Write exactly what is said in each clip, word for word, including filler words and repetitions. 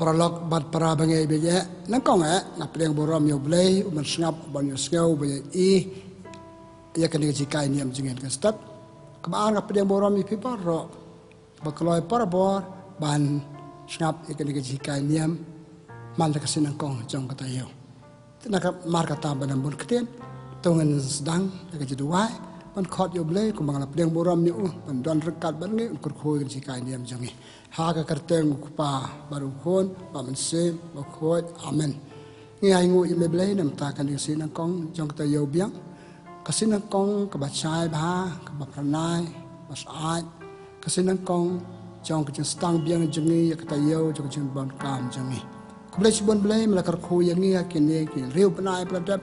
Paralok bad para bangeit ba ïeit, nyngkong eh nga pdiang burom ïa U Blei, u mynsngap, ban ïohsngew, ba ïa i, ïa kane ka jinghikai niam jong ngi ha kane ka step. Kaba ar nga pdiang burom ïa phi baroh ba kloi barabor ban sngap ïa kane ka jinghikai niam man la ka sngi nyngkong jong ka taïew. Te namar kata ba nang bun ktien, to ngin sdang ïa ka jingduwai ban khot ïa U Blei, kumba nga la pdiang burom ïa u ban don ryngkat bad ngi, un kyrkhu ïa ka jinghikai niam jong ngi. Ha ka kyrteng U Kpa bad U Khun bad U Mynsiem Bakhuid. Amen. Ngi ai nguh ïa me Blei namar kane ka sngi nyngkong jong ka taïew biang. Ka sngi nyngkong kaba shai bha, kaba phyrnai, ba syaid. Ka sngi nyngkong jong ka jingsdang biang jong ngi ïa ka taïew jong ka jingdonkam jong ngi. Khublei shibun Blei me la kyrkhu ïa ngi ha kine ki hynriew bnai ba la dep,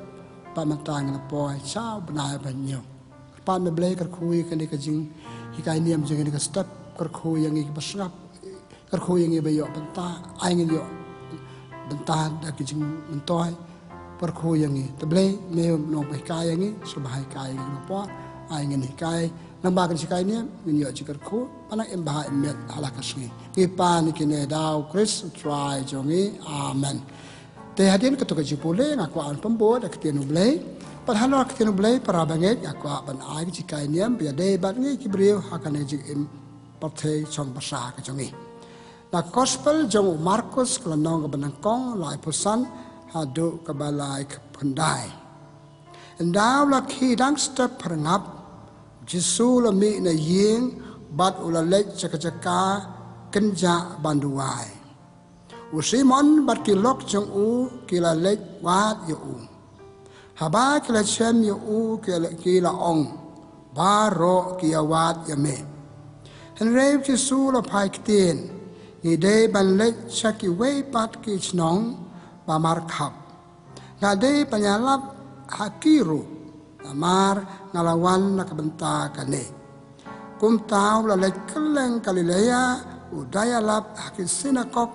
bad mynta ngi la poi sha u bnai ba hynñiew. Kyrpad me Blei kyrkhu ïa kane ka jinghikai niam jong ngi ha kane ka step, kyrkhu ïa ngi kiba sngap, kyrkhu ïa ngi ba ïoh bynta, ai ngin ïoh bynta da ka jingmyntoi. Kyrkhu ïa ngi. Te Blei me u nonghikai ïa ngi, sngewbha hikai ïa ngi ha kane ka por, ai ngin hikai. Namar ba ka jinghikai niam ngin ïoh jingkyrkhu, ba nang im bha im miat ha la ka sngi. Ngi pan ïa kine da U Khrist U Trai jong ngi. Amen. Te hadien katto ka jingpule nga kwah ban pynbud ïa ka ktien U Blei. Bad halor ka ktien U Blei, para bangeit, nga kwah ban ai ka jinghikai niam ba ïadei bad ngi ki briew ha kane ka jingim pyrthei shong basa ka jong ngi. Na ka Gospel jong u Markus, ka lynnong kaba nyngkong, laiphew san haduh kaba laiphew khyndai. Ynda la khie dang step phyrngap, Jisu la mih na ïing bad u la leit sha ka jaka kynjah ban duwai. U Simon bad ki lok jong u ki la leit wad ïa u. Haba ki la shem ïa u ki la, ki la ong, "Baroh ki ïawad ïa me." Hynrei u Jisu u la phai ktien, "Ngi dei ban leit sha kiwei pat ki shnong ba markhap. Nga dei ban ïalap ha ki ruh, namar nga la wan na ka bynta kane." Kumta u la leit kylleng Galilea, u da ïalap ha ki synagog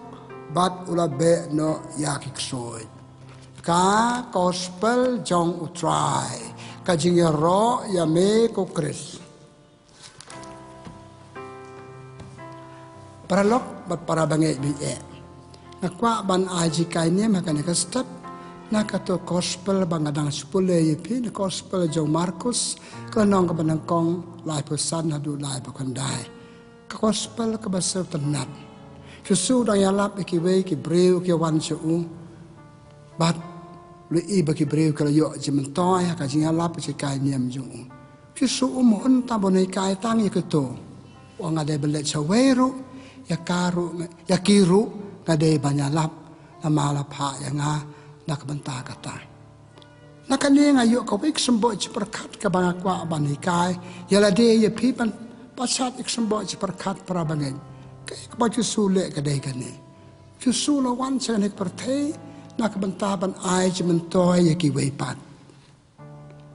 bad u la beh noh ïa ki ksuid. Ka Gospel jong U Trai. Ka jingïaroh ïa me ko Khrist. Paralok bad para bangeit ba ïeit, nga kwah ban ai jinghikai niam ha kane ka step na kato ka Gospel ba nga dang shu pule ïa phi, na ka Gospel jong u Markus, ka lynnong kaba nyngkong, laiphew san haduh laiphew khyndai. Ka Gospel kaba sngewtynnat. U Jisu u dang ïalap ïa kiwei ki briew ki wan sha u. Bad u la ïohi ba ki briew ki la ïoh jingmyntoi ha ka jingïalap, ka jinghikai niam jong u. U Jisu um hun tang ban hikai tang ïa kito. U ong, "Nga dei ban leit shawei ruh, ïa ka ruh, ïa ki ruh nga dei ban ïalap, namar la phah ïa nga na ka bynta kata." Na kane nga ïoh kawei ka symboh jingpyrkhat kaba nga kwah ban hikai ïa lade ïa phi, ban pynshad ïa ka symboh jingpyrkhat, para bangeit. Kaei kaba u Jisu u leh ka dei kane. U Jisu u la wan sha kane ka pyrthei na ka bynta ban ai jingmyntoi ïa kiwei pat,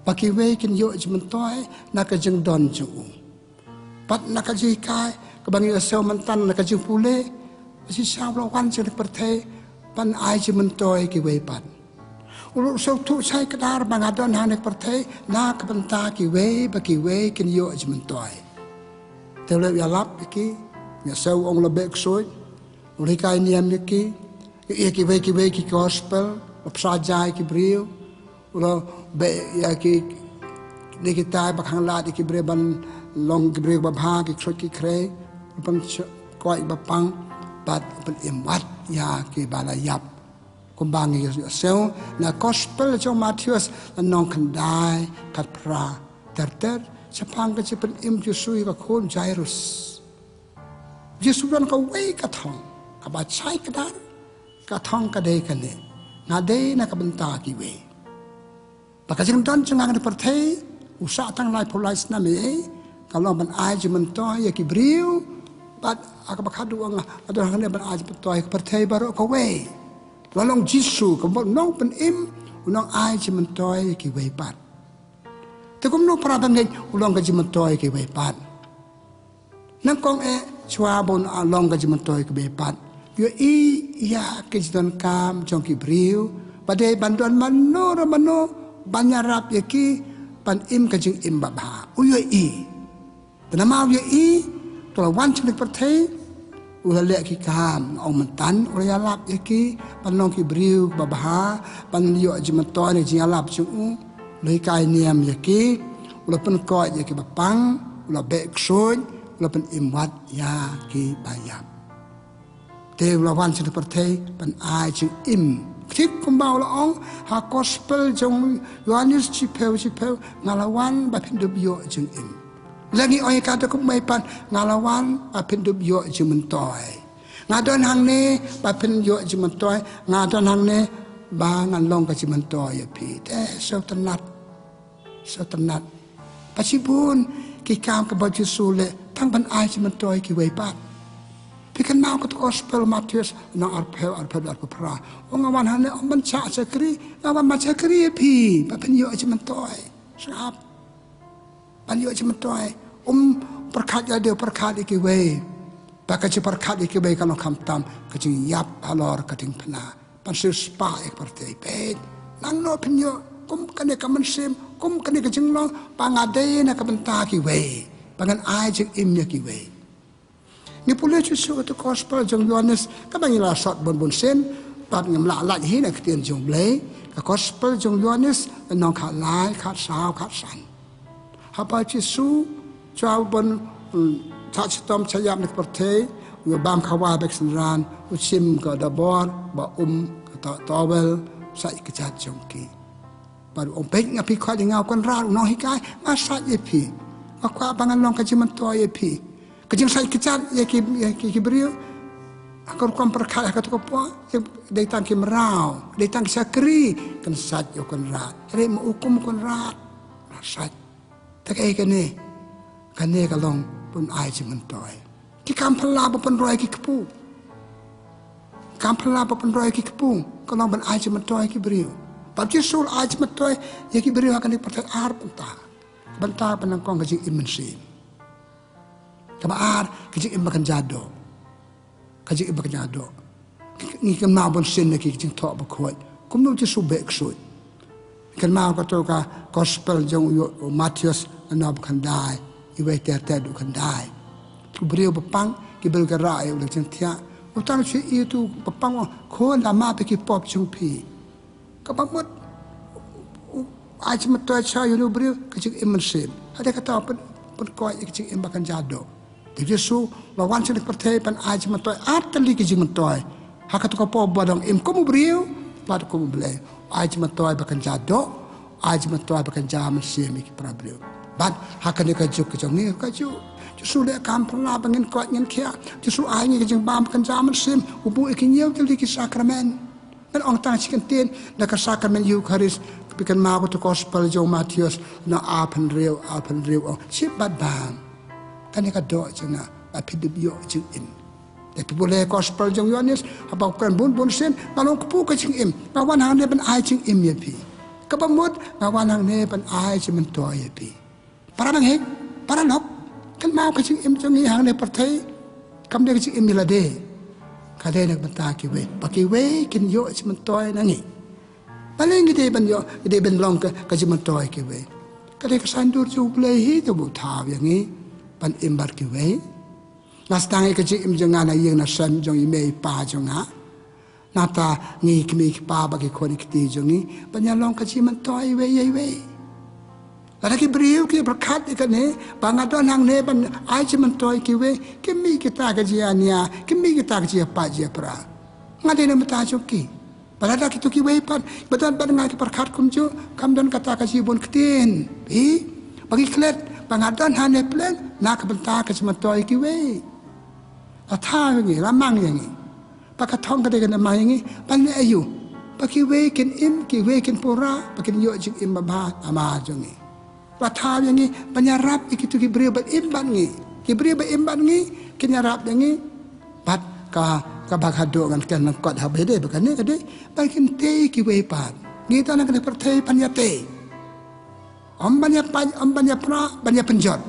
ba kiwei kin ïoh jingmyntoi na ka jingdon jong u. Bad na ka jinghikai kaba ngi ïohsngew mynta na ka jingpule, ba u Jisu u la wan sha kane ka pyrthei ban ai jingmyntoi ïa kiwei pat. U la sngewthuh shai kdar ba nga don ha kane ka pyrthei na ka bynta kiwei, ba kiwei kin ïoh jingmyntoi. Te u la ïalap ïa ki, ngi ïohsngew u ong u la beh ksuid, u la hikai niam ïa ki, ïa kiwei kiwei ki Gospel, u la pynshai ïa ki briew, u la beh ïa ki, ne ki tai ba khanglad ïa ki briew ban long ki briew babha, ki ksuid ki khrei, u la pynkoit ba pang, bad u la pynim wat ïa kiba la ïap. Kumba ngi ïohsngew na Gospel jong u Mathaios, lynnong khyndai, khatphra, ter ter, shaphang ka jingpynim u Jisu ïa ka khun u Jairus. U Jisu u don kawei ka thong kaba shai kdar, ka thong ka dei kane, "Nga dei na ka bynta kiwei." Ba ka jingdon jong nga ha kane ka pyrthei, u sah tang laiphew lai snem ïa, ka long ban ai jingmyntoi ïa ki briew, bad ha kaba khatduh u ong, "Nga don hangne ban ai jingmyntoi ïa ka pyrthei baroh kawei." U la long Jisu, ka mut u nongpynim, u nongai jingmyntoi ïa kiwei pat. Te kumno, para bangeit, u long ka jingmyntoi ïa kiwei pat? Nyngkong eh, shuwa ba un long ka jingmyntoi ïa kiwei pat, u ïohi ïa ka jingdonkam jong ki briew, ba dei ban don mano re mano ban ïarap ïa ki ban im ka jingim babha. U ïohi. Te namar u ïohi, te u la wan sha kane ka pyrthei, U la leh ki kam, nga ong myntan u la ïalap ïa ki ban long ki briew babha, ban ïoh jingmyntoi na ka jingïalap jong u. U la hikai niam ïa ki, u la pynkoit ïa ki bapang, u la beh ksuid, u la pynim wat ïa ki baïap. Te u la wan sha pyrthei ban ai jingim. Thik kumba u la ong ha gospel jong Ïoannis shiphew shiphew, nga la wan ba phin dup ïoh jingim. Lane ngi ong ïa kata kumba pat, nga la wan ba phin dup ïoh jingmyntoi. Nga don hangne ba phin ïoh jingmyntoi, nga don hangne ba ngan long ka jingmyntoi ïa phi. Te sngewtynnat. Sngewtynnat. Ba shibun ki kam kaba u Jisu u leh tang ban ai jingmyntoi ïa kiwei pat. Phi kynmaw kata ka gospel Mathaios lynnong arphew, arphew, arphew phra. U ong nga wan hangne ym ban shah shakri, nga wan ban shakri ïa phi ba phin ïoh jingmyntoi. Sngap. Ban ïoh jingmyntoi. Um pyrkhat ïa lade, pyrkhat ïa kiwei. Ba ka jingpyrkhat ïa kiwei ka long khamtam ka jingïap halor ka diengphna. Ban siewspah ïa ka pyrthei. Peit, nangno phin ïoh kum kane ka mynsiem, kum kane ka jinglong, ba nga dei na ka bynta kiwei, ba ngan ai jingim ïa kiwei. Ngi pule shuh shuh kata ka gospel jong Ïoannis, kaba ngi la sot bun bun sien, bad ngim lah lait hi na ka ktien jong U Blei. Ka gospel jong Ïoannis, lynnong khatlai, khatsaw, khatsan. Haba u Jisu u shah ban, mm, shah shitom shah ïap na ka pyrthei, u bam khawai bad ki synran, u shim ka dabor, ba um ka to-, towel, sait ki kjat jong ki. Bad u ong, peit, nga pynkoit ïa nga, u Kynrad, u nonghikai, nga sait ïa phi. Nga kwah ba ngan long ka jingmyntoi ïa phi. Ka jingsait kjat ïa ki, ïa ki, ki briew ha ka rukom pyrkhat ha kata ka por, ïa, dei tang ki mraw, dei tang ki shakri kin sait ïa u Kynrad. Hynrei ma u kum u Kynrad, nga sait. Te kaei kane? Kane ka long ban ai jingmyntoi. Ki kam phylla ba pynroi ki kpu. Kam phylla ba pynroi ki kpu ka long ban ai jingmyntoi ïa ki briew. Bad u Jisu u la ai jingmyntoi ïa ki briew ha kane ka pyrthei ar bynta. Bynta ba nyngkong ka jingim mynsiem. Kaba ar, ka jingim ba kynja doh. Ka jingim ba kynja doh. Ngi kynmaw bun sien na ki jingthoh bakhuid. Kumno u Jisu u beh ksuid. Ngi kynmaw kato ka gospel jong u Mathaios lynnong ba khyndai, uwei ter ter haduh khyndai. Ki briew ba pang, ki briew ki rah ïa u da ka jingthiah. U tang shu ïathuh u ba pang, u ong, khun, la map ïa ki pop jong phi. Kaba mut u, u ai jingmyntoi sha ïa u briew ka jingim mynsiem. Hynrei kata u pyn, pynkoit ïa ka jingim ba kynja doh. Te u Jisu u la wan sha kane ka pyrthei ban ai jingmyntoi ar tylli ki jingmyntoi. Ha kata ka por ba u dang im kum u briew bad kum u Blei. U ai jingmyntoi ba kynja doh, u ai jingmyntoi ba kynja mynsiem ïa ki para briew. Bad ha kane ka juk ka jong ngi ka juk, u Jisu u leh kam phylla ba ngin koit ngin khiah. U Jisu u ai ngi ka jingbam ba kynja mynsiem, u buh ïa ki hynñiew tylli ki sakramen. Ngan ong tang shi kyntien, na ka sakramen Eukharist, phi kynmaw kata ka gospel jong u Mathaios, lynnong arphew hynriew, arphew hynriew, u ong, shim bad bam. Kane ka doh jong nga, ba phin dup ïoh jingim. Te phi pule gospel jong u Ïoannis, haba u kren bun bun sien, nga long kpu ka jingim, nga wan hangne ban ai jingim ïa phi. Kaba mut, nga wan hangne ban ai jingmyntoi ïa phi. Para bangeit, para lok, kynmaw ka jingim jong ngi hangne ha pyrthei kam dei ka jingim ïa lade. Ka dei na ka bynta kiwei, ba kiwei kin ïoh jingmyntoi na ngi. Balei ngi dei ban ïoh, ngi dei ban long ka, ka jingmyntoi kiwei? Ka dei ka saiñdur jong U Blei hi kaba u thaw ïa ngi ban im bad kiwei. Nga sdang ïa ka jingim jong nga na ïing na sem jong i mei i pa jong nga. Nangta ngi kmie ki kpa bad ki khun ki kti jong ngi ban ïa long ka jingmyntoi iwei ïa iwei. Lada ki briew ki pyrkhat ïa kane ba nga don hangne ban ai jingmyntoi kiwei, kim mih kita ka jingïania, kim mih kita ka jingïapait jingïapra. Nga dei na bynta jong ki. Ba lada kito kiwei pat ba don bad nga ki pyrkhat kumjuh, kam don kata ka jingbun ktien. Phi ba ki klet ba nga don hangne pyrshah na ka bynta ka jingmyntoi kiwei. La thaw ïa ngi, la mang ïa ngi. Ba ka thong ka dei ka namar ïa ngi ban leh aïu? Ba kiwei kin im, kiwei kin pura, ba kin ïoh jingim babha namar jong ngi. La thaw ïa ngi ban ïarap ïa kito ki briew ba im bad ngi. Ki briew ba im bad ngi kin ïarap ïa ngi. Bad ka, kaba khadduh ngan kren lyngkot ha ba ïadei bad kane ka dei ba kin tei kiwei pat. Ngi don ha kane ka pyrthei ban ïatei. Ym ban ïapait, ym ban ïapra, ban ïapynjot.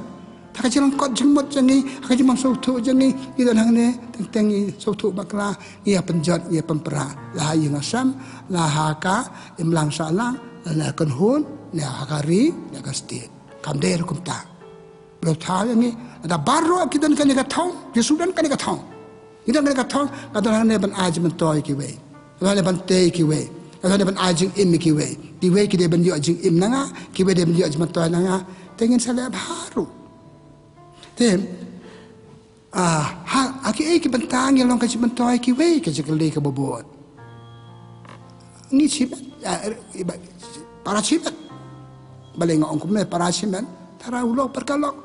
Ha ka jinglyngkot jingmut jong ngi, ha ka jingbym sngewthuh jong ngi, ngi don hangne, teng teng ngi sngewthuh bakla, ngi ïapynjot, ngi ïapynpra. La ha ïing ha sem, la ha ka imlang sahlang, la ha ka kynhun, la ha ka ri, la ha ka state. Kam dei ruh kumta. Ba la thaw ïa ngi, lada baroh ki don kane ka thong, Jisu don kane ka thong. Ngi don kane ka thong, nga don hangne ban ai jingmyntoi ïa kiwei. Nga don hangne ban tei ïa kiwei. Nga don hangne ban ai jingim ïa kiwei. Kiwei ki dei ban ïoh jingim na nga, kiwei dei ban ïoh jingmyntoi na nga. Te ngin sa leh bha ruh. Te, ah, ha, ha kiei ki bynta ngi long ka jingmyntoi ïa kiwei, ka jingkylli kaba bud. Ngi shimet, ah, iba, para shimet. Balei nga ong kumne para shimet? Tara u lok bad ka lok.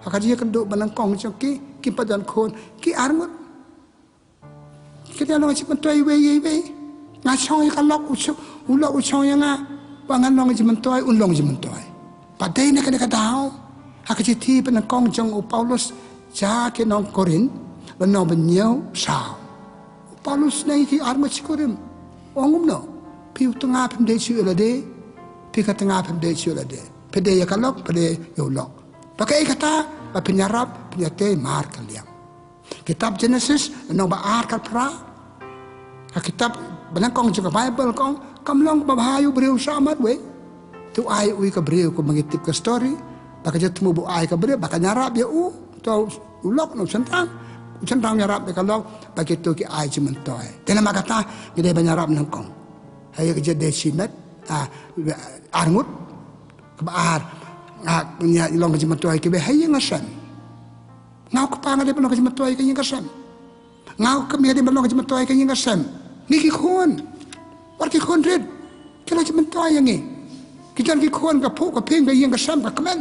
Ha ka jingïakynduh ba nyngkong jong ki, kim pat don khun, ki arngut. Ki dei long jingmyntoi iwei ïa iwei. Nga shong ïa ka lok, u shong, u lok u shong ïa nga. Ba ngan long jingmyntoi, un long jingmyntoi. Ba dei na kane ka daw, ha ka shithi ba nyngkong jong u Paulus sha ki nong Korinth, lynnong ba hynñiew, saw. U Paulus u nang ïa ki arngut shi kurim. U ong kumno? Phi u tnga phim dei shuh ïa lade. Phi ka tnga phim dei shuh ïa lade. Phi dei ïa ka lok, phi dei ïa u lok. Ba kaei kata, ba phin ïarap, phin ïatei markylliang. Kitab Genesis, lynnong ba ar, khatphra. Ka kitab ba nyngkong jong ka Baibl ka ong, kam long kaba bha ïa u briew u shah marwei. Te u ai ïa u ïa ka briew, kumba ngi tip ka story. Ba ka jingthmu ba u ai ïa ka briew, ba kan ïarap ïa u. To u lok, na u shynrang. U shynrang ïarap ïa ka lok, ba kito ki ai jingmyntoi. Te namar kata, ngi dei ban ïarap nyngkong. Ha ïa ka jingdei shimet, ah, arngut. Kaba ar, ah, ngi long ka jingmyntoi ïa kiwei ha ïing ha sem. Nga u kpa nga dei ban long ka jingmyntoi ïa ka ïing ka sem. Nga u kmie dei ban long ka jingmyntoi ïa ka ïing ka sem. Ngi ki khun. Wat ki khun rit. Ki long jingmyntoi ïa ngi. Ki don ki khun ka phuh ka phieng ka ïing ka sem ka kmen.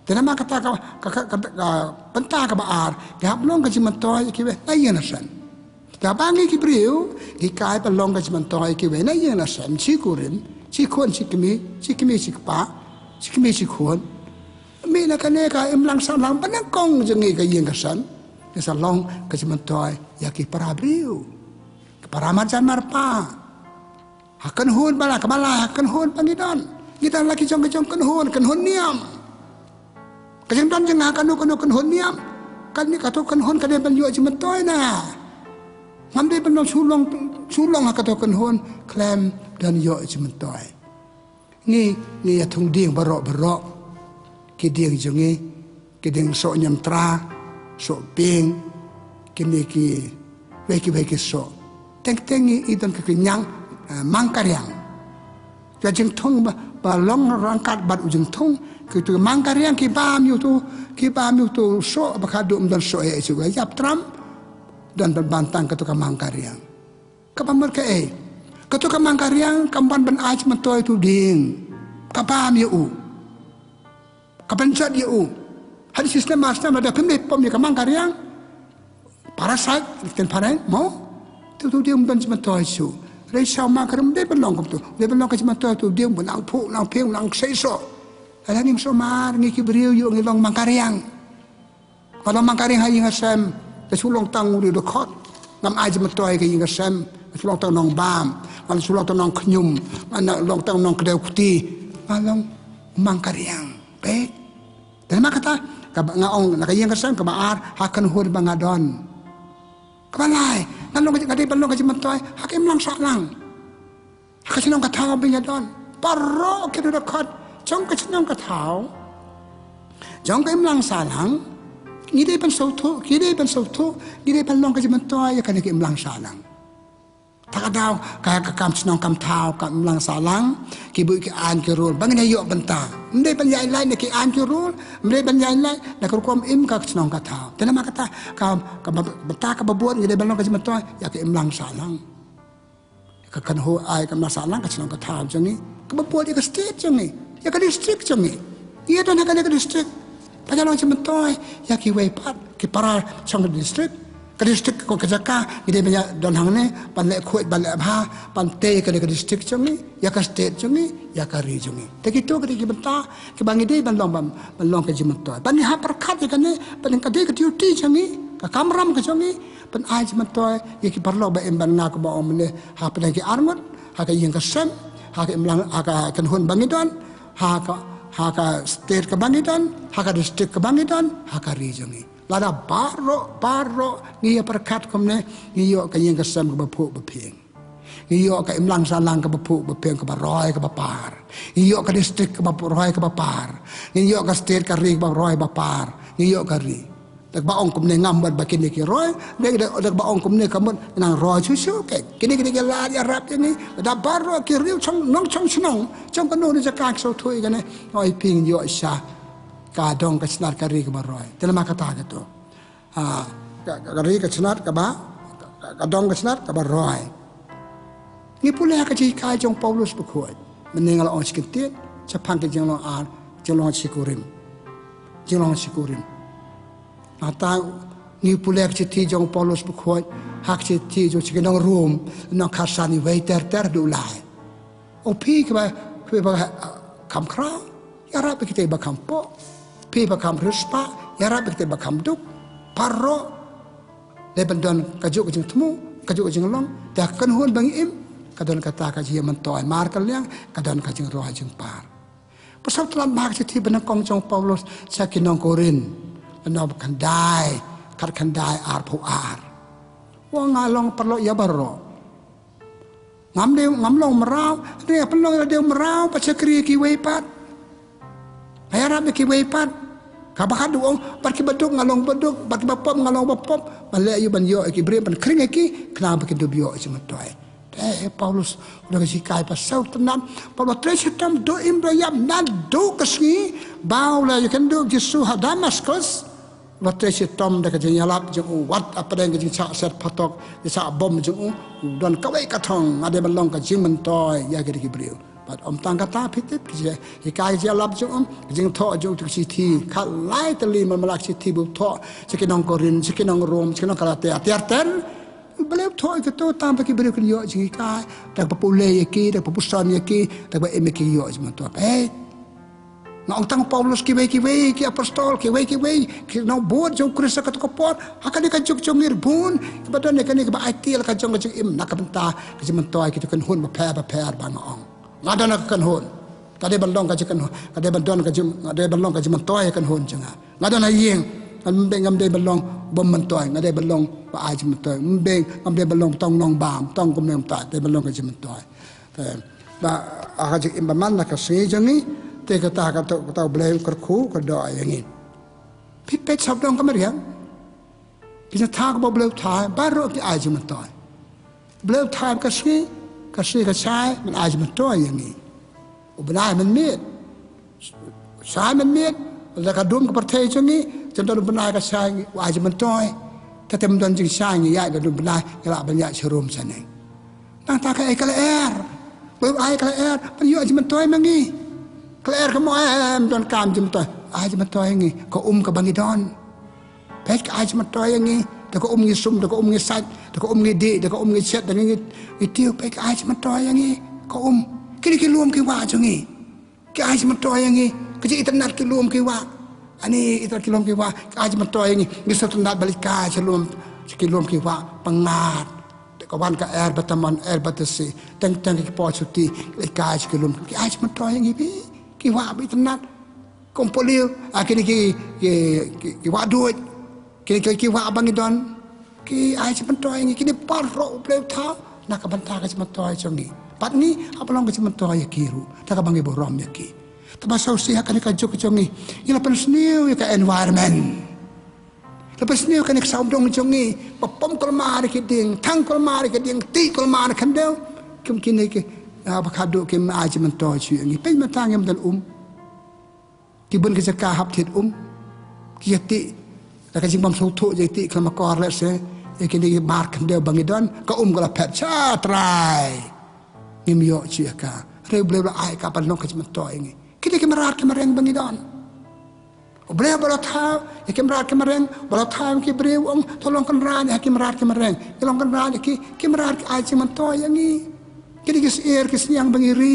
Te namar kata ka, ka, ka, ka, ka bynta kaba ar, ngi hap long ka jingmyntoi ïa kiwei na ïing na sem. Kaba ngi ki briew, ngi kai ban long ka jingmyntoi ïa kiwei na ïing na sem, shi kurim, shi khun shi kmie, shi kmie shi kpa, shi kmie shi khun. Mih na kane ka imlang sahlang ba nyngkong jong ngi ka ïing ka sem, ngi sa long ka jingmyntoi ïa ki para briew, ki para marjan marpa. Ha kynhun ba la, kaba la, ha kynhun ba ngi don. Ngi don la ki jong, ki jong kynhun, kynhun niam. Ka jingdon jong nga ha kano kano kynhun niam, kane kato kynhun ka dei ban ïoh jingmyntoi na nga. Ngam dei ban long shu long, shu long ha kato kynhun khlem don ïoh jingmyntoi. Ngi, ngi ïa thung dieng baroh baroh. Ki dieng jong ngi, ki dieng soh niamtra, soh ping, kine kiwei kiwei ki soh. Teng teng ngi i don ka, ki ñiang, eh, mang kariang. Ka jingthung ba, ba long ryngkat bad u jingthung, kito ki mang kariang ki bam ïa uto, ki bam ïa uto soh ba khadduh ym don soh eh shuh, ka ïap tram. Don ban bantang kato ka mang kariang. Kaba mut kaei? Kato ka mang kariang kam wan ban ai jingmyntoi ïa uto u dieng. Ka bam ïa u. Ka pynjot ïa u. Hadien shi snem ar snem lada phim dei pom ïa ka mang kariang, parasite, ktien phareng mo, te uto u dieng um don jingmyntoi shuh. Hynrei sha u mang kariang um dei ban long kumto. Dei ban long ka jingmyntoi ïa uto u dieng, ba nang phuh, nang phieng, nang ksai soh. Lada ngim sumar, ngi ki briew ïoh ngi long mang kariang. Nga long mang kariang ha ïing ha sem, nga shu long tang u riewdkhot. Ngam ai jingmyntoi ïa ka ïing ka sem, nga shu long tang nongbam, nga shu long tang nongkhñium, nga long tang nongkdew kti. Nga long mang kariang. Peit. Te namar kata, kaba nga ong na ka ïing ka sem kaba ar, ha kynhun ba nga don. Kaba lai, nga long ka, nga dei ban long ka jingmyntoi ha ka imlang sahlang. Ha ka shnong ka thaw ba ngi don. Baroh ki riewdkhot jong ka shnong ka thaw, jong ka imlang sahlang, ngi dei ban sngewthuh, ki dei ban sngewthuh, ngi dei ban long ka jingmyntoi ïa kane ka imlang sahlang. Ta ka daw ka, ka kam shnong kam thaw, ka imlang sahlang, ki buh ki aiñ ki rul ba ngin ïoh bynta. Ym dei ban ïaid lait na ki aiñ ki rul, ym dei ban ïaid lait na ka rukom im ka shnong ka thaw. Te namar kata ka, ka ba, bynta kaba bud ngi dei ban long ka jingmyntoi ïa ka imlang sahlang. Ka kynhun, ai, ka imlang sahlang, ka shnong ka thaw jong ngi, kaba bud ïa ka state jong ngi, ïa ka district jong ngi. Ïa don ha kane ka district, ba ïa long jingmyntoi ïa kiwei pat ki para jong ka district. Ka district ko ka jaka, ngi dei ban ïa don hangne ban leh khuid, ban leh bha, ban tei ïa kane ka district jong ngi, ïa ka state jong ngi, ïa ka ri jong ngi. Te kito ki dei ki bynta kiba ngi dei ban long, ban, ban long ka jingmyntoi. Ban ïa pyrkhat ïa kane, ban, ka dei ka duty jong ngi, ka kamram ka jong ngi, ban ai jingmyntoi ïa ki paralok ba im bad nga, kumba ong mynne, hapdeng ki arngut, ha ka ïing ka sem, ha ka imlang, ha ka kynhun ba ngi don, ha ka, ha ka state kaba ngi don, ha ka district kaba ngi don, ha ka ri jong ngi. Lada baroh, baroh ngi ïa pyrkhat kumne, ngi ïoh ka ïing ka sem kaba phuh ba phieng. Ngi ïoh ka imlang sahlang kaba phuh ba phieng, kaba roi kaba par. Ngi ïoh ka district kaba roi kaba par. Ngi ïoh ka state, ka ri kaba roi kaba par. Ngi ïoh ka ri. Da kaba ong kumne ngam bad ba kine ki roi, da, da, da kaba ong kumne ka mut nang roi shuh shuh ke. Kine kine ki lad ïarap ïa ngi, da baroh ki riew chong nong chong shnong, chong kano ne jaka ki shu thuh ïa kane, oi phi ngin ïoh sha ka dong ka chnat ka ri kaba roi. Te namar kata ka tu. Ha, ka, ka, ka ri ka chnat kaba, ka, ka dong ka chnat kaba roi. Ngi pule ha ka jinghikai jong Paulus bakhuid. Mynne nga la ong shi kyntien, shaphang ka jinglong ar, jinglong shi kurim. Jinglong shi kurim. Nangta ngi pule ha ka shithi jong Paulus bakhuid, ha ka shithi jong shi ki nong Rom, lynnong khatsan, wei ter ter haduh lai. O phi kiba, kiba kham khraw, ïarap ïa kita kiba kham poh. Phi ba kham riewspah, ïarap ïa kita kiba kham duk. Baroh, dei ban don kajuh ka jingthmu, kajuh ka jinglong, da ka kynhun ba ngi im, ka don kata ka jingmyntoi markylliang, ka don ka jingroi jingpar. Ba sawtynnat bha ka shithi banyngkong jong Paulus sha ki nong Korinth, lynnong ba khyndai, khatkhyndai arphew ar. Wa nga long paralok ïa baroh. Ngam dei, ngam long mraw, dei pynlong ïa la dei mraw, ba shakri kiwei pat. Nga ïarap ïa kiwei pat. Kaba khadduh ong, bad kiba duk nga long ba duk, bad kiba pop nga long ba pop. Ban leh ïa u ban ïoh ïa ki briew, ban khring ïa ki, khnang ba kin dup ïoh ïa jingmyntoi. Te Paulus u da ka jinghikai ba sawtynnat, Paulus trei shitom, duh im duh ïap naduh ka sngi ba u la ïakynduh Jisu ha Damaskus. Wat trei shitom da ka jingïalap jong u, wat hapdeng ka jingshah set phatok, jingshah bom jong u, u don kawei ka thong, nga dei ban long ka jingmyntoi ïa kita ki briew. Bad ym tang kata, phi tip, ka jinghikai, ka jingïalap jong u, ka jingthoh jong u, ka shithi, khatlai tylli man la ka shithi ba u thoh sha ki nong Korinth, sha ki nong Rom, sha ki nong Galatia, tiar ter. Balei u thoh ïa kito? Tang ba ki briew kin ïoh jinghikai, da kaba pule ïa ki, da kaba puson ïa ki, da kaba im ïa ki ïoh jingmyntoi. Peit. Nga ong tang Paulus, kiwei kiwei ki apostol, kiwei kiwei ki nongbud jong Khrist ha kato ka por, ha kane ka juk jong ngi bun kiba don ïa kane kaba aiti la ka jong ka jingim na ka bynta ka jingmyntoi, kito ki kynhun bapher bapher ba nga ong. Nga don ha ka kynhun, nga dei ban long ka jingkynhun, nga dei ban don ka jing, nga dei ban long ka jingmyntoi ha ka kynhun jong nga. Nga don ha ïing, ngam dei, ngam dei ban long bym myntoi, nga dei ban long ba ai jingmyntoi. Ngam dei, ngam dei ban long tang nongbam, tang kumne, ngam dei ban long ka jingmyntoi. Te ba ha ka jingim ba man la ka sngi jong ngi, te kata, kata, kata U Blei u kyrkhu, u kyrdoh ïa ngi. Phi peit sawdong ka mariang, ki jingthaw kaba U Blei u thaw, baroh ki ai jingmyntoi. U Blei u thaw ka sngi, ka sngi ka shai, ban ai jingmyntoi ïa ngi. U bnai mynmiet, shai mynmiet, la ka dum ka pyrthei jong ngi, jong don u bnai ka shai, u ai jingmyntoi. Te te ym don jingshai ngi ïaid da u bnai, ngi lah ban ïaid sharum shaneng. Nangta kaei ka lyer? Ba u ai ka lyer ban ïoh jingmyntoi ma ngi. Ka lyer ka mut em don kam jingmyntoi, ai jingmyntoi ïa ngi, ka um kaba ngi don. Peit, ka ai jingmyntoi ïa ngi, da ka um ngi sum, da ka um ngi sait, da ka um ngi dih, da ka um ngi shet, da ngi, ngi tiew, peit, ka ai jingmyntoi ïa ngi, ka um. Kine ki lum ki wah jong ngi, ki ai jingmyntoi ïa ngi. Ka jingitynnad ki lum ki wah, ani itynnad ki lum ki wah, ka ai jingmyntoi ïa ngi. Ngi sngewtynnad ban leit kai sha lum, sha ki lum ki wah, pyngngad. Te ka wan ka er ba tamon, er ba tasi, teng teng ki por shuti, leit kai sha ki lum, ki ai jingmyntoi ïa ngi, phi, ki wah ba itynnad. Kum poliw, ah, kine ki, ki, ki, ki wah duid, kine ki, ki wah ba ngi don, ki ai jingmyntoi ïa ngi. Kine baroh U Blei u thaw na ka bynta ka jingmyntoi jong ngi. Bad ngi hap long ka jingmyntoi ïa ki ruh, da kaba ngi burom ïa ki. Te ba sngewsih ha kane ka juk jong ngi, ngi la pynsniew ïa ka environment. La pynsniew ïa kane ka sawdong jong ngi, ba pom kulmar ïa ki dieng, thang kulmar ïa ki dieng, tih kulmar ïa ki khyndew. Kum kine ki, ah, ba khadduh kim ai jingmyntoi shuh ïa ngi. Peit mynta ngim don um. Ki bun ki jaka hap thied um. Ki ïa tih da ka jingbym sngewthuh, ïa tih khlem akor lehse ïa kine ki bar khyndew ba ngi don, ka um ka la phet sha trai. Ngim ïoh shuh ïa ka. Hynrei U Blei u la ai ka ban long ka jingmyntoi ïa ngi. Kine ki mrad ki mareng ba ngi don. U Blei ba la thaw ïa ki mrad ki mareng, ba la thaw ïa ki briew, ong to long kynrad ïa ki mrad ki mareng. Ki long kynrad ïa ki, ki mrad ki ai jingmyntoi ïa ngi. Kine ki syiar ki sniang ba ngi ri,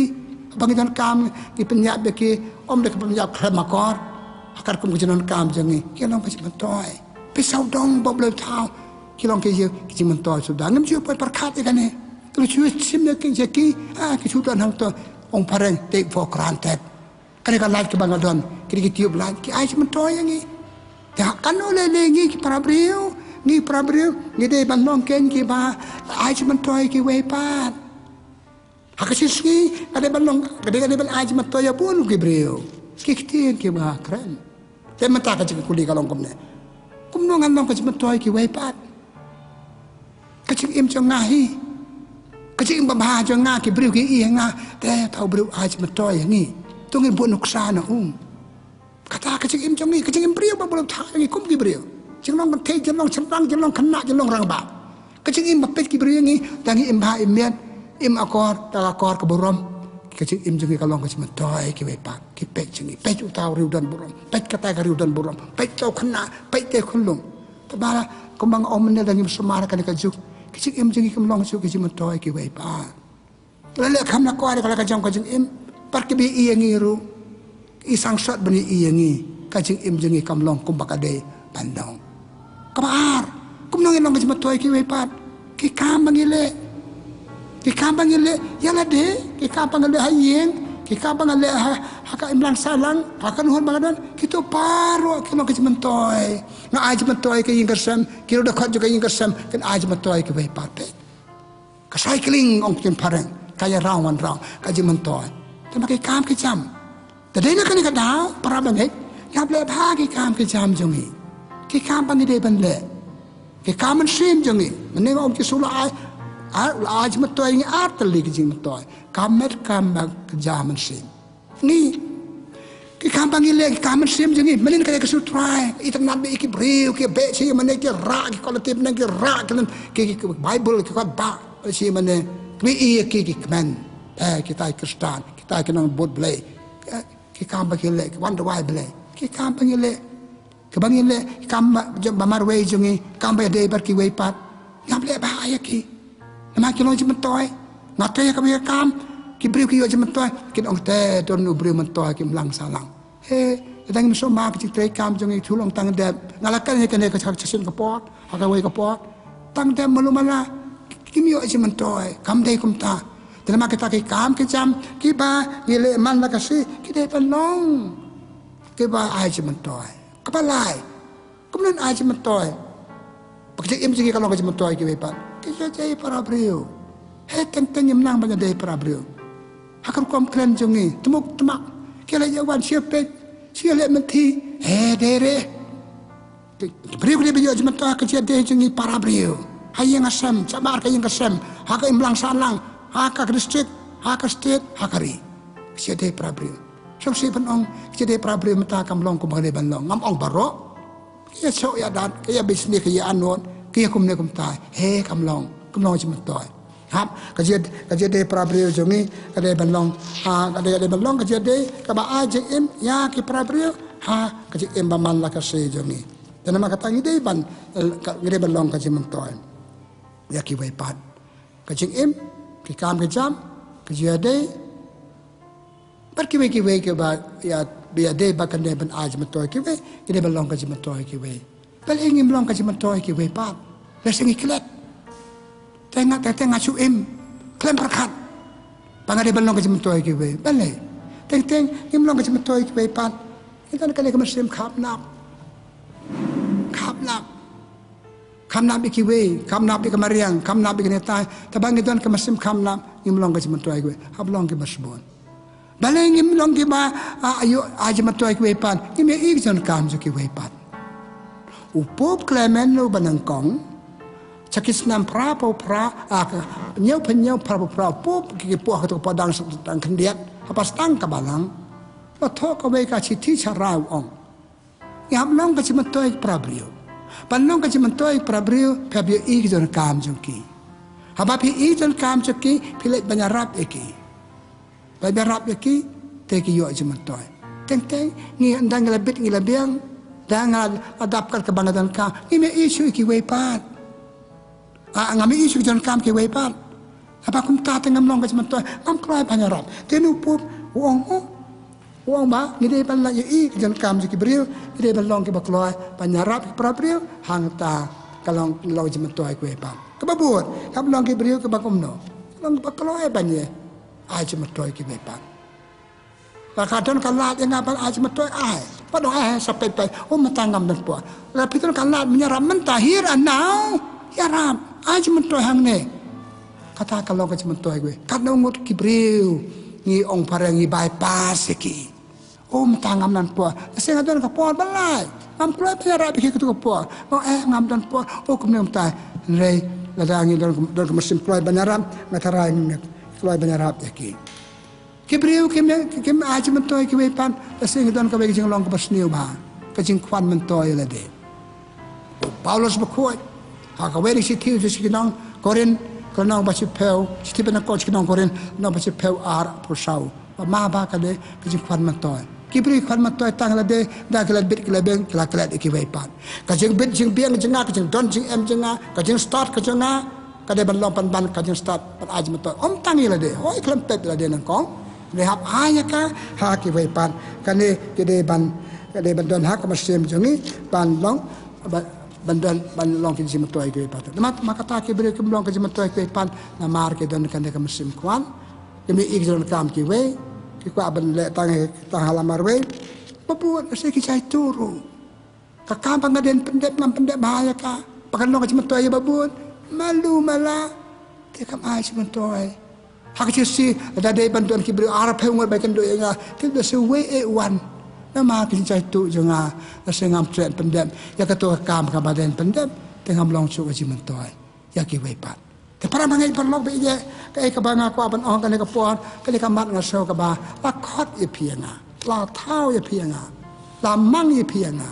ba ngi donkam, ngi pynïap ïa ki, ym da ka pynïap khlem akor. Ha katkum ka jingdonkam jong ngi, ki long ka jingmyntoi. Phi sawdong ba U Blei u thaw, ki long ki jing, ki jingmyntoi suda. Ngim ju poi pyrkhat ïa kane. Ki la shu shim ïa ki, ïa ki, ah, ki shu don hangto, ong phareng, take for granted. Kane ka light kaba nga don, kine ki tube light, ki ai jingmyntoi ïa ngi. Te ha kano lei lei ngi ki para briew, ngi para briew, ngi dei ban long kein kiba ai jingmyntoi kiwei pat. Ha ka shi sngi, nga dei ban long, nga dei, nga dei ban ai jingmyntoi ïa bun ki briew. Ki ktien kiba kren. Te mynta ka jingkylli ka long kumne. Kumno ngan long ka jingmyntoi kiwei pat? Ka jingim jong nga hi, ka jingim babha jong nga, ki briew ki ïohi ïa nga, te thaw briew ai jingmyntoi ïa ngi. To ngin buh nuksa na u. Kata ka jingim jong ngi, ka jingim briew ba bun thaw ïa ngi kum ki briew. Jinglong kynthei, jinglong shynrang, jinglong khynnah, jinglong rangbah. Ka jingim ba peit ki briew ïa ngi, da ngi im bha im miat, im akor da ka akor ka burom. Ka jingim jong ngi ka long ka jingmyntoi kiwei pat. Ki peit jong ngi, peit uta u riewdon burom, peit kata ka riewdon burom, peit uta u khynnah, peit te khunlung. Te ba la kumba nga ong mynne, da ngim sumar kane ka juk. Ka jingim jong ngi kam long shuh ka jingmyntoi kiwei pat. La leh kham na kwai ka la ka jong ka jingim. Pat ki ba ïohi ïa ngi ruh, i sangsot ban ïohi ïa ngi. Ka jingim jong ngi kam long kumba ka dei ban long. Kaba ar, kumno ngin long ka jingmyntoi kiwei pat? Ki kam ba ngi leh. Ki kam ba ngi leh ïa lade, ki kam ba ngi leh ha ïing, ki kam ba ngi leh ha, ha ka imlang sahlang, ha ka kynhun ba nga don, kito baroh ki long ka jingmyntoi. Nga ai jingmyntoi ka ïing ka sem, ki ruh da khot jong ka ïing ka sem kin ai jingmyntoi kiwei pat. Ka cycling ong ktien phareng, ka ïa round and round, ka jingmyntoi. Te ma ki kam ki jam, te dei na kane ka daw, para bangeit, ngin ïa leh bha ki kam ki jam jong ngi. Ki kam ba ngi dei ban leh. Ki kam mynsiem jong ngi. Mynne nga ong Jisu la ai, ai, la ai jingmyntoi ïa ngi ar tylli ki jingmyntoi. Kam met, kam bad ka jam mynsiem. Ngi, ki kam ba ngi leh, ki kam mynsiem jong ngi. Mynne ka dei ka shu trai, itynnad bad ïa ki briew, ki beh shi mynne, ki rah, ki quality mynne, ki rah, ki, ki, ki Bible, ki kot ba shi mynne. Ki ïa ki, ki kmen. Eh, kita ki Khristan, kita ki nongbud Blei. Eh, ki kam ba ki leh, ki wan duwai Blei. Ki kam ba ngi leh. Kaba ngi leh, ki kam ba, ba marwei jong ngi, kam ba ïadei bad kiwei pat. Ngam leh bha ïa ki. Namar ki long jingmyntoi. Nga trei ïa kaba ïa kam, ki briew ki ïoh jingmyntoi, kin ong te don u briew myntoi, ki imlang sahlang. He, te dang ngim sumar ka jingtrei kam jong ngi, ki long tang dep. Nga la kren ïa kane ka sha shisien ka por, ha kawei ka por. Tang dep malu mala, kim ïoh jingmyntoi, kam dei kumta. Te namar kita ki kam ki jam, kiba ngi leh man la ka sngi, ki dei ban long kiba ai jingmyntoi. Kaba lai, kumno ngin ai jingmyntoi? Ba ka jingim jong ngi ka long ka jingmyntoi kiwei pat. Ki ïa dei para briew. He, teng teng ngim nang ban ïa dei para briew. Ha ka rukom kren jong ngi, tymuk tmak, ki la ïa wan sha peit, sha leh mynthi. He, dei re. Ki, ki briew ki dei ba ïoh jingmyntoi, ka jingïadei jong ngi para briew. Ha ïing ha sem, shabar ka ïing ka sem, ha ka imlang sahlang, ha ka district, ha ka state, ha ka ri. Ka jingïadei para briew. Sngewsih ban ong, ka jingïadei para briew mynta kam long kumba ka dei ban long. Ngam ong baroh. Ka ïa shoh ïa dat, ka ïa business, ka ïa anot, ka ïa kumne kumtai. He, kam long, kam long jingmyntoi. Hap, ka jingïa, ka jingïadei para briew jong ngi, ka dei ban long, ha, ka dei, ka dei ban long, ka jingïadei, kaba ai jingim ïa ki para briew, ha ka jingim ba man la ka sngi jong ngi. Te namar kata ngi dei ban, eh, ka, ngi dei ban long ka jingmyntoi ïa kiwei pat. Ka jingim, ki kam ki jam, ka jingïadei bad kiwei kiwei kiba ïa, ba ïadei bad kane ban ai jingmyntoi kiwei, ki dei ban long ka jingmyntoi kiwei. Balei ngim long ka jingmyntoi kiwei pat? Lehse ngi klet. Te nga, te, te nga shu im khlem pyrkhat ba nga dei ban long ka jingmyntoi kiwei. Balei? Teng teng ngim long ka jingmyntoi kiwei pat. Ngi don kane ka mynsiem khapnap. Khapnap. Khapnap ïa kiwei, khapnap ïa ka mariang, khapnap ïa ka netai. Te ba ngi don ka mynsiem khapnap, ngim long ka jingmyntoi kiwei. Hap long kiba sbun. Balei ngim long kiba, ah, ïoh, ai jingmyntoi kiwei pat? Ngim ïohi ka jingdonkam jong kiwei pat. U Pope Clement uba nyngkong, sha ki snem phra phew phra, ah, ka, hynñiew phew hynñiew phra phew phra, u Pope, ki, ki poi ha kato ka padang, sa tang khyndiat, ha pastang ka balang. La thoh kawei ka shithi sha rai, u ong, ngi hap long ka jingmyntoi para briew. Ban long ka jingmyntoi para briew, phi hap ïohi ka jingdonkam jong ki. Haba phi ïohi ka jingdonkam jong ki, phi leit ban ïarap ïa ki. Ban ïarap ïa ki, te ki ïoh jingmyntoi. Teng teng, ngi, ynda ngi la bit ngi la biang, ynda nga la dap kat kaba nga donkam, ngim ïohi shuh ïa kiwei pat. Ah, ngam ïohi shuh ka jingdonkam kiwei pat. Haba kumta te ngam long ka jingmyntoi, ngam kloi ban ïarap. Te une u Pope u ong, u ong ba ngi dei ban la ïohi ka jingdonkam jong ki briew, ngi dei ban long kiba kloi ban ïarap ïa ki para briew, hangta ka long, long jingmyntoi kiwei pat. Kaba bud, ngam long ki briew kiba kumno? Long kiba kloi ban ïa ai jingmyntoi kiwei pat. Lada ka don ka lad ïa nga ban ai jingmyntoi, ai. Pat ong, ai, sa peit peit. Oh, mynta ngam don por. Lada phi don ka lad ban ïarap mynta, here and now, ïarap, ai jingmyntoi hangne. Kata ka long ka jingmyntoi kiwei. Katno ngut ki briew ngi ong phareng, ngi bypass ïa ki. Oh, mynta ngam don por. Lehse nga don ka por ban lait. Ngam kloi ban ïarap ïa ki katto ka por. Nga ong eh, ngam don por. Oh, kumne kumtai. Hynrei lada ngi don, don ka mynsiem kloi ban ïarap, nga tharai ngi kloi ban ïarap ïa ki. Ki briew kim, kim ai jingmyntoi ïa kiwei pat, lehse ngi don kawei ka jinglong kaba sniew bha, ka jingkwah myntoi ïa lade. U Paulus bakhuid ha kawei na ka shithi sha ki nong Korinth, ka lynnong ba shiphew, shithi ba nyngkong sha ki nong Korinth, lynnong ba shiphew, arphew saw. Ba ma ba ka dei ka jingkwah myntoi. Ki briew ki kwah myntoi tang ïa lade, da ki la bit ki la biang, ki la klet ïa kiwei pat. Ka jingbit jingbiang jong nga, ka jingdon jingem jong nga, ka jingstad ka jong nga, ka dei ban long pynban ka jingstad ban ai jingmyntoi. Ym tang ïa lade, hooid khlem pep ïa lade nyngkong. Hynrei hap ai ïa ka ha kiwei pat. Kane ka dei ban, ka dei ban don ha ka mynsiem jong ngi ban long, ban, ban don, ban long ki jingmyntoi ïa kiwei pat. Namar, namar kata ki briew kim long ka jingmyntoi ïa kiwei pat namar ki don kane ka mynsiem kwah. Kim ïohi ka jingdonkam kiwei, ki kwah ban leh tang, tang ha la marwei. Ba bun, lehse ki jaituh ruh. Ka kam ba nga dei ban pyndep ngam pyndep bha ïa ka. Ba kan long ka jingmyntoi ïa ba bun. Malu mala. Te kam ai jingmyntoi. Ha ka jingshisha lada dei ban don ki briew arphew ngut ba ïakynduh ïa nga, te lehse wei eh wan. Namar ka jingjaituh jong nga, lehse ngam treh pyndep ïa kato ka kam kaba dei ban pyndep. Te ngam long shuh ka jingmyntoi ïa kiwei pat. Te para bangeit paralok, ba ïa kaei kaba nga kwah ban ong kane ka por, kane ka mat nga sngew kaba la khot ïa phi ïa nga, la thaw ïa phi ïa nga, la mang ïa phi ïa nga,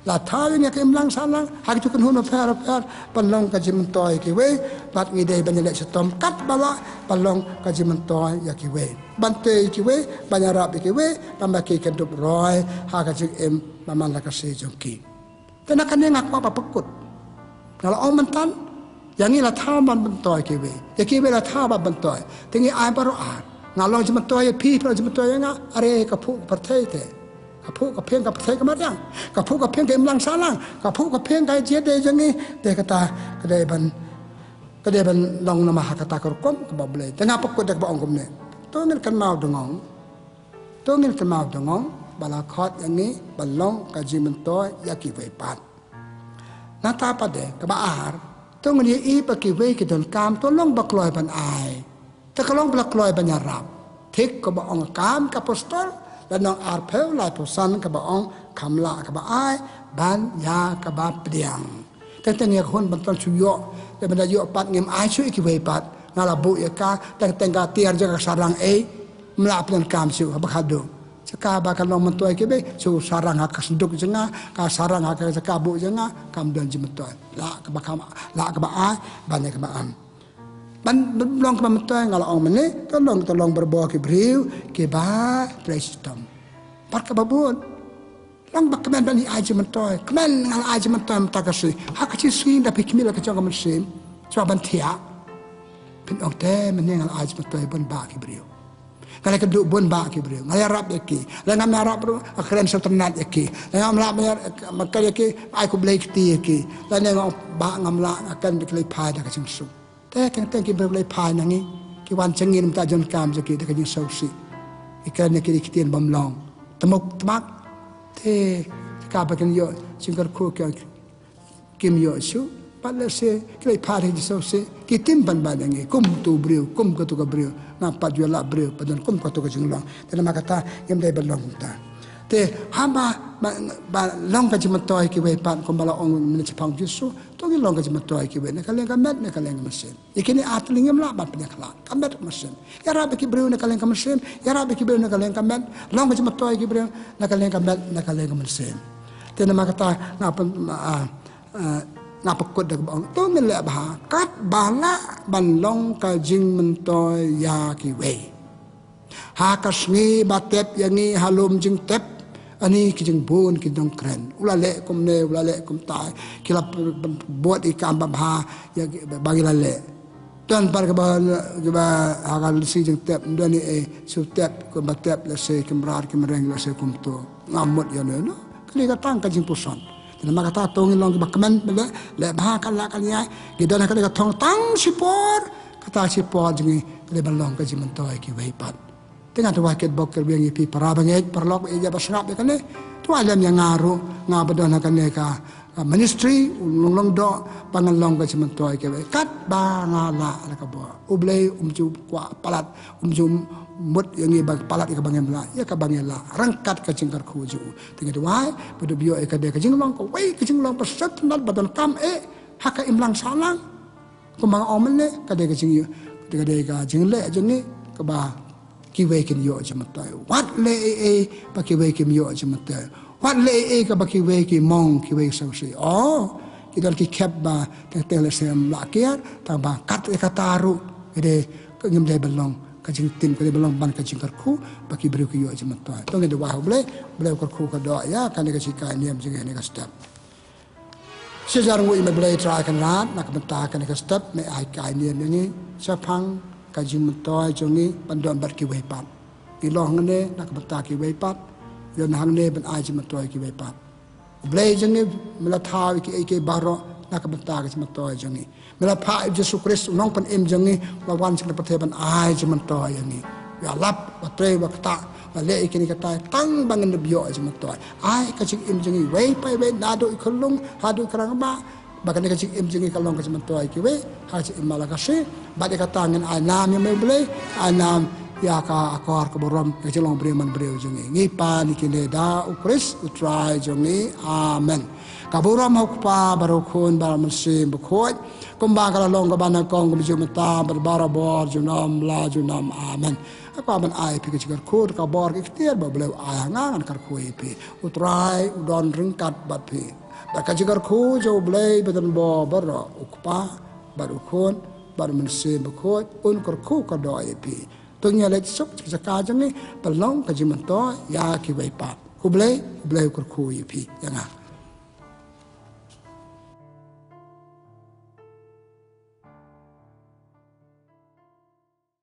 la thaw ïa nga ka imlang sahlang ha ki jingkynhun bapher bapher ban long ka jingmyntoi ïa kiwei. Bad ngi dei ban ïaleh shitom katba lah ban long ka jingmyntoi ïa kiwei, ban tei ïa kiwei, ban ïarap ïa kiwei, ban ba ki kyndup roi ha ka jingim ba man la ka sngi jong ki. Te na kane nga kwah ba pynkut. Nga la ong mynta, ïa ngi la thaw ban myntoi ïa kiwei, ïa kiwei la thaw ban myntoi. Te ngi ai baroh ar. Nga long jingmyntoi ïa phi, phi long jingmyntoi ïa nga. Are ka phuh ka pyrthei te, ka phuh ka phieng ka pyrthei ka mariang, ka phuh ka phieng ka imlang sahlang, ka phuh ka phieng ka jingïadei jong ngi. Te kata ka dei ban, ka dei ban long namar ha kata ka rukom kaba U Blei. Te nga pynkut da kaba ong kumne. To ngin kynmaw dngong. To ngin kynmaw dngong ba la khot ïa ngi ban long ka jingmyntoi ïa kiwei pat. Nangta pat de kaba ar, to ngin ïohi ba kiwei ki donkam, to long ba kloi ban ai. Te ka long ba la kloi ban ïarap. Thik kaba ong Kam ki Apostol, lynnong arphew, laiphew san, kaba ong, kham lah kaba ai ban ïa kaba pdiang. Teng teng ïa ka hun ban tang shu ïoh, lada ban da ïoh pat ngim ai shuh ïa kiwei pat. Nga la buh ïa ka, teng teng ka tiar jong ka sarang ei, ym lah pyndonkam shuh haba khadduh. Jaka ba ka long myntoi ïa kiwei, shu sarang ha ka sanduk jong nga, ka sarang ha ka jaka buh jong nga, kam don jingmyntoi. Lah kaba kham, lah kaba ai ban ïa kaba am. Ban, ban long kaba myntoi, nga la ong mynne, to long, to long barabor ki briew kiba trei shitom. Bad kaba bud, long ba kmen ban ïa ai jingmyntoi. Kmen nga la ai jingmyntoi mynta ka sngi. Ha ka jingsngi da phi khmih la ka jong ka mynsiem, shuwa ban thiah, phin ong te mynne nga la ai jingmyntoi bun bah ki briew. Nga la kynduh bun bah ki briew. Nga la ïarap ïa ki. Lada ngam ïarap ruh, nga kren sngewtynnat ïa ki. Lada ngam lah ban ïarap ïa ki, ai khublei kti ïa ki. Lane nga ong bah ngam lah, nga kren bad ki, leit phai da ka jingsuk. Te teng teng ki briew leit phai na ngi, ki wan sha ngi namar ka jingdonkam jong ki da ka jingsngewsih. Ki kren ïa ki da ki ktien bym long. Tymuk tmak. Te kaba kin ïoh jingkyrkhu ki, kim ïoh shuh. Bad lehse ki leit phai da ka jingsngewsih, ki tim ban bad ïa ngi, kum utu u briew, kum katu ka briew. Ngam pat ju lah briew ba don kum katu ka jinglong. Te namar kata ngim dei ban long kumta. Te haba, ba, ba long ka jingmyntoi ïa kiwei pat, kumba la ong mynne shaphang U Jisu, to ngin long ka jingmyntoi ïa kiwei na ka liang ka met, na ka liang ka mynsiem. Ïa kine ar tylli ngim lah ban pynïakhlad, ka met ka mynsiem. Ïarap ïa ki briew na ka liang ka mynsiem, ïarap ïa ki briew na ka liang ka met, long ka jingmyntoi ïa ki briew na ka liang ka met, na ka liang ka mynsiem. Te namar kata nga pyn, ah, ah, nga pynkut da kaba ong, to ngin leh bha katba lah ban long ka jingmyntoi ïa kiwei. Ha ka sngi ba tep ïa ngi ha lum jingtep, ani ki jingbun ki nongkren. U la leh kumne, u la leh kumtai. Ki la p-, p-, bud ïa ki kam babha ïa ki ba ngi la leh. Don pat kiba, kiba ha ka sngi jingtep, don ïa, eh, shu tep, kumba tep, lehse ki mrad, ki mreng, lehse kumto. Ngam mut ïa no ïa no. Kane ka tang ka jingpuson. Te namar kata to ngin long kiba kmen, leh, leh bha ka lah ka ïai. Ngi don ha kane ka thong tang shipor, kata shipor jong ngi, ka dei ban long ka jingmyntoi ïa kiwei pat. Te nga tharai kit bok kit biang ïa phi para bangeit paralok ïa ba sngap ïa kane. To ai lem ïa nga ruh, nga ba don ha kane ka, ka ministry, u long long doh ba ngan long ka jingmyntoi ïa kiwei. Katba nga lah la ka bor. U Blei um ju kwah palat, um ju mut ïa ngi ban palat ïa kaba ngim lah, ïa kaba ngi lah ryngkat ka jingkyrkhu jong u. Te ngi duwai ba u dep ïoh ïa ka dei ka jinglong kawei ka jinglong ba sngewtynnat ba donkam eh ha ka imlang sahlang. Kumba nga ong mynne, ka dei ka jingïoh, ka dei ka jingleh jong ngi kaba kiwei kin ïoh jingmyntoi. Wat leh ei ei ba kiwei kim ïoh jingmyntoi. Wat leh ei ei kaba kiwei ki mong, kiwei sngewsih. Oh, ki don ki khep ba teng teng leh sem lah kiar, tang ba kat ïa kata ruh ka dei ka ngim dei ban long ka jingtim, ka dei ban long ban ka jingkyrkhu ba ki briew ki ïoh jingmyntoi. To ngin duwai ha U Blei, Blei u kyrkhu ka doh ïa kane ka jingkai niam jong ngi ha kane ka step. Shi hajar nguh ïa me Blei Trai Kynrad na ka bynta kane ka step me ai kai niam ïa ngi shaphang ka jingmyntoi jong ngi ban don bad kiwei pat. Ngi long hangne na ka bynta kiwei pat, ngi long hangne ban ai jingmyntoi kiwei pat. Blei jong ngi, me la thaw ïa kiei kiei baroh na ka bynta ka jingmyntoi jong ngi. Me la phah ïa u Jisu Khrist u Nongpynim jong ngi, u la wan sha kane ka pyrthei ban ai jingmyntoi ïa ngi. U la lap, u la trei, u la ktah, u la leh ïa kine kitai tang ba ngin ïoh jingmyntoi. Ai ka jingim jong ngi iwei pa iwei, naduh i khyllung haduh i kynrang ba, ba kane ka jingim jong ngi ka long ka jingmyntoi kiwei ha ka jingim ba la ka shi. Bad ïa kata ngin ai nam ïa me Blei, ai nam ïa ka akor ka burom, ka jinglong briew man briew jong ngi. Ngi pan ïa kine da U Khrist U Trai jong ngi. Amen. Ka burom ha U Kpa bad ha U Khun bad ha U Mynsiem Bakhuid, kumba ka la long kaba nyngkong, kumjuh mynta bad barabor, junom la junom. Amen. Nga kwah ban ai ïa phi ka jingkyrkhu, ka bor, ka iktiar ba U Blei u ai ha nga ngan kyrkhu ïa phi. U Trai u don ryngkat bad phi. Bad ka jingkyrkhu jong U Blei ba donbor baroh, U Kpa bad U Khun bad U Mynsiem Bakhuid un kyrkhu ka doh ïa phi. To ngin ïa leit suk sha ka jong ngi ban long ka jingmyntoi ïa kiwei pat. Khublei, U Blei u kyrkhu ïa phi ïa nga.